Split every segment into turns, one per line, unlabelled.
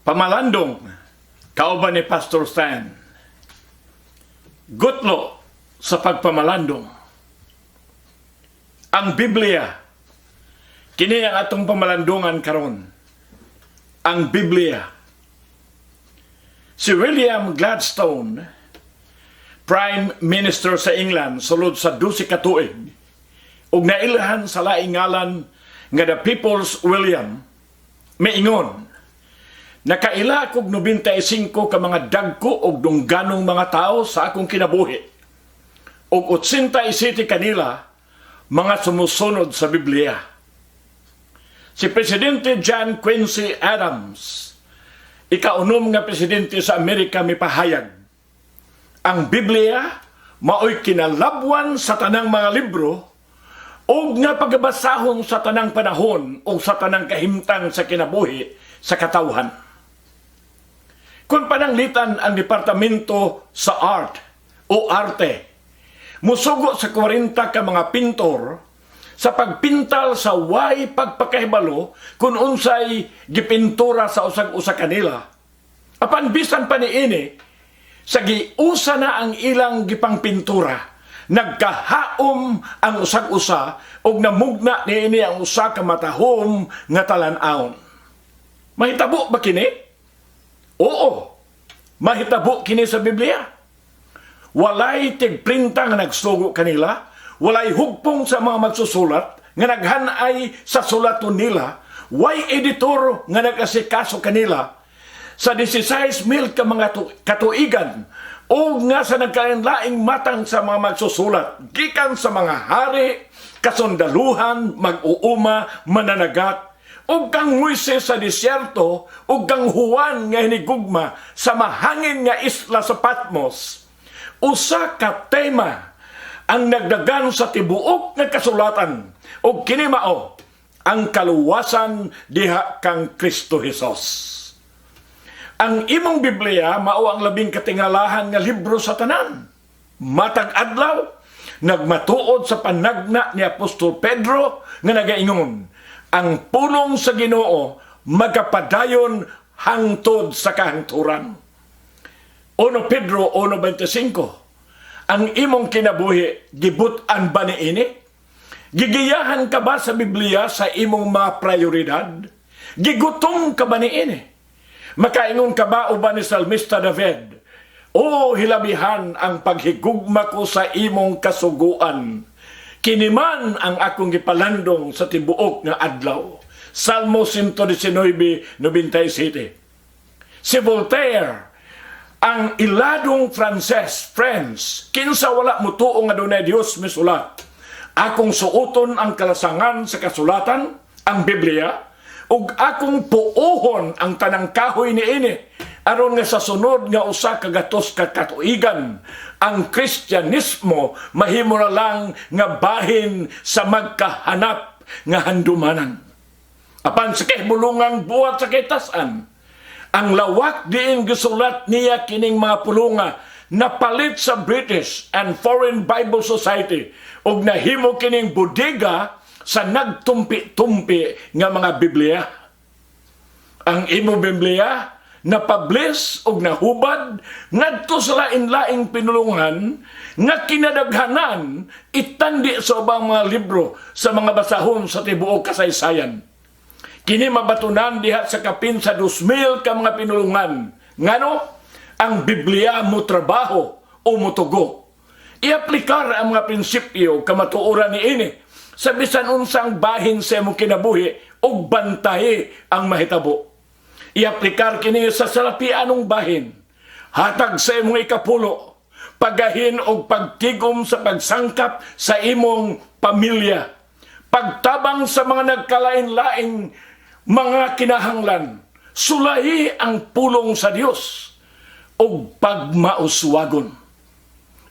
Pamalandong, kauban ni Pastor Stan. Gutlo sa pagpamalandong. Ang Biblia, kini ang atong pamalandungan karon. Ang Biblia. Si William Gladstone, Prime Minister sa England sulod sa 12 ka tuig, ug nailhan sa laing ngalan nga the People's William, miingon, "Nakaila kog 95 ka mga dagko og dungganong mga tao sa akong kinabuhi. Og 87 kanila mga sumusunod sa Biblia." Si Presidente John Quincy Adams, ikaunom nga presidente sa Amerika, mipahayag, "Ang Biblia maoy kinalabwan sa tanang mga libro ug nga pagabasahon sa tanang panahon ug sa tanang kahimtang sa kinabuhi sa katawhan." Kung pananglitan ang departamento sa art o arte, musugo sa 40 ka mga pintor sa pagpintal sa way pagpakahibalo kung unsay gipintura sa usag-usa kanila. Apan bisan pa niini, sa giusa na ang ilang gipangpintura, nagkahaom ang usag-usa ug namugna niini ang usa ka matahom nga talan-awon. Mahitabo ba kini? Oo, mahitabo kini sa Biblia. Walay tigprinta nga nagsugo kanila, walay hugpong sa mga magsusulat nga naghanay sa sulaton nila, way editor nga nag-asikaso kanila sa 16,000 ka mga katuigan o nga sa nagkalain-laing matang sa mga magsusulat gikan sa mga hari, kasundaluhan, mag-uuma, mananagat, ug kang Moises sa disyerto ug kang Juan nga hinigugma sa mahangin nga isla sa Patmos. Usa ka tema ang nagdagan sa tibuok nga kasulatan ug kini mao ang kaluwasan diha kang Kristo Hesus. Ang imong Biblia mao ang labing katingalahan nga libro sa tanan. Matag adlaw nagmatuod sa panagna ni Apostol Pedro nga nagaingon, "Ang pulong sa Ginoo magapadayon hangtod sa kahangturan." 1 Pedro 1:25. Ang imong kinabuhi gibut-an ba niini? Gigiyahan ka ba sa Biblia sa imong mga prioridad? Gigutom ka ba niini? Makaingon ka ba uban ni Salmista David, "O hilabihan ang paghigugma ko sa imong kasuguan. Kini man ang akong gipalandong sa tibuok nga adlaw"? Salmo 119:97. Si Voltaire, ang iladong Frances, French, kinsa wala mutuo nga dunay Dios, misulat, "Akong suoton ang kalasangan sa kasulatan, ang Biblia, ug akong puohon ang tanang kahoy niini aron nga sa sunod nga 100 ka katuigan ang Kristyanismo mahimo na lang nga bahin sa magkahanap nga handumanan." Apan sa kahibulungang buhat sa kitasan, ang lawak diin gisulat niya kining mga pulunga napalit sa British and Foreign Bible Society ug nahimo kining bodega sa nagtumpi-tumpi nga mga Biblia. Ang imo Biblia napublish og nahubad ngadto sa lain-laing pinulungan nga kinadaghanan itandi sa ubang mga libro sa mga basahon sa tibuok kasaysayan. Kini mabatunan diha sa kapin sa 2,000 ka mga pinulungan. Ngano? Ang Biblia mo trabaho o motugo. Iaplikar ang mga prinsipyo kamatuoran niini sa bisan unsang bahin sa imong kinabuhi ug bantayi ang mahitabo. Iaplikar kini sa salapianong bahin. Hatag sa imong ikapulo, pagahin og pagtigom sa pagsangkap sa imong pamilya. Pagtabang sa mga nagkalain-laing mga kinahanglan. Sulayi ang pulong sa Dios ug pagmauswagon.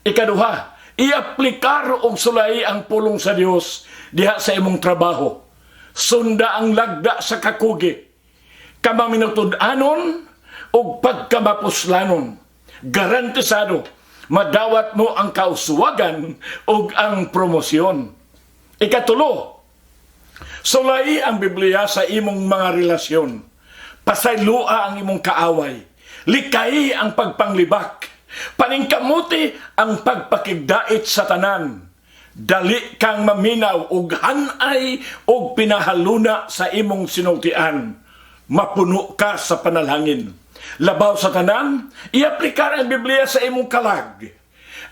Ikaduha, iaplikar og sulayi ang pulong sa Dios diha sa imong trabaho. Sunda ang lagda sa kakugi. Kamaminutud-anon ug pagkamapuslanon. Garantisado, madawat mo ang kauswagan ug ang promosyon. Ikatulo, sulayi ang Biblia sa imong mga relasyon. Pasayloa ang imong kaaway. Likay ang pagpanglibak. Paningkamuti ang pagpakigdait sa tanan. Dali kang maminaw og hanay og pinahaluna sa imong sinultian. Mapuno ka sa panalangin. Labaw sa tanan, iaplikar ang Biblia sa imong kalag.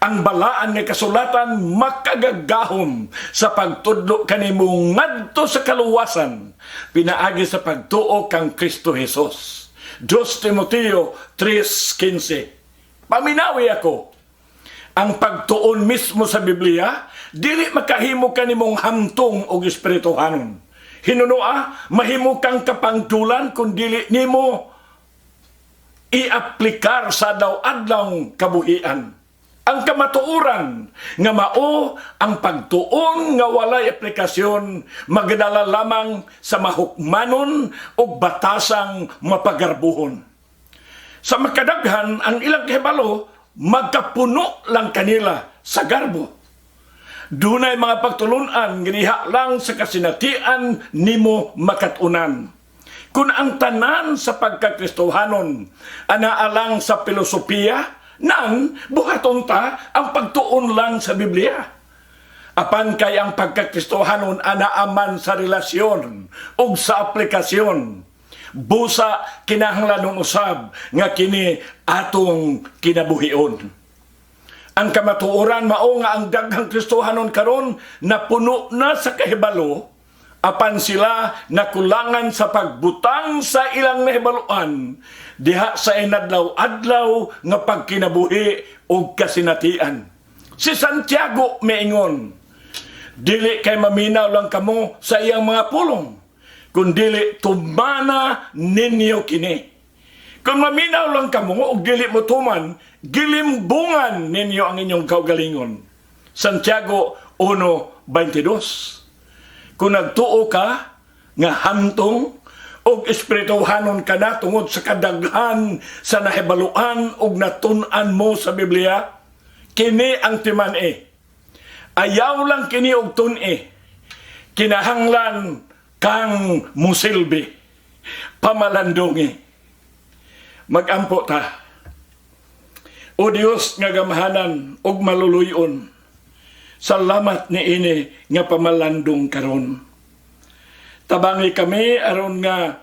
Ang balaan nga kasulatan makagagahom sa pagtudlo kanimo ngadto sa kaluwasan pinaagi sa pagtuo kang Kristo Jesus. 2 Timoteo 3:15. Paminawi ako. Ang pagtuon mismo sa Biblia dili makahimo kanimong hamtong og espirituhanon. Hinunoa, mahimo kang kapangtulan kung dili nimo iaplikar sa adlaw-adlaw kabuhian. Ang kamatuoran nga mao ang pagtuon nga walay aplikasyon magadala lamang sa mahukmanon ug batasang mapagarbuhon. Sa makadaghan, ang ilang kahibalo magkapuno lang kanila sa garbo. Dunay mga pagtulunan nga diha lang sa kasinatian nimo makatunan. Kung ang tanan sa pagkakristohanon anaa lang sa filosofiya, nang buhaton ta ang pagtuon lang sa Biblia. Apan kay ang pagkakristohanon anaa man sa relasyon ug sa aplikasyon. Busa kinahanglanon usab nga kini atong kinabuhion. Ang kamatuoran mao nga ang daghang Kristohanon karon napuno na sa kahibalo, apan sila nakulangan sa pagbutang sa ilang nahibaluan diha sa inadlaw-adlaw nga pagkinabuhi ug kasinatian. Si Santiago miingon, "Dili kay maminaw lang kamo sa iyang mga pulong, kundili tumana ninyo kini." Kung maminaw lang kamo ug dili mo tuman, gilimbungan ninyo ang inyong kaugalingon. Santiago 1:22. Kung nagtuo ka nga hamtong og espirituhanon ka na tungod sa kadaghan sa nahibaluan og natun-an mo sa Biblia, kini ang timan-i. Ayaw lang kini og tun-i. Kinahanglan kang musilbi. Pamalandungi. Magampo ta. O Dios nga gamhanan ug maluluyon, salamat ni ini nga pamalandong karon. Tabangi kami aron nga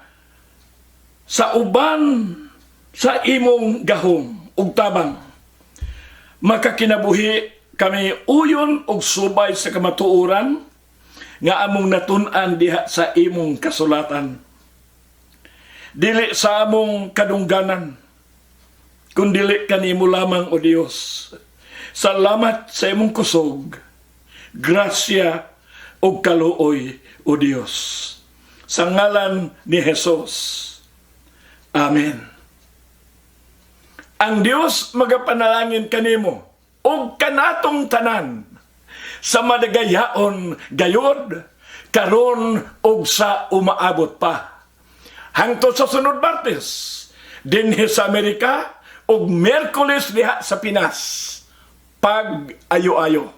sa uban sa imong gahom ug tabang makakinabuhi kami uyon og subay sa kamatuoran nga among natun-an diha sa imong kasulatan. Dili sa among kadungganan, kundili kanimo lamang, O Dios. Salamat sa imong kusog, grasya ug kaluoy, O Dios. Sa ngalan ni Jesus. Amen. Ang Dios magapanalangin kanimo ug kanatong tanan sa madagayaon gayod karon ug sa umaabot pa. Hangtod sa sunod Martes dinhi sa Amerika ug Miyerkules diha sa Pinas. Pag ayo-ayo.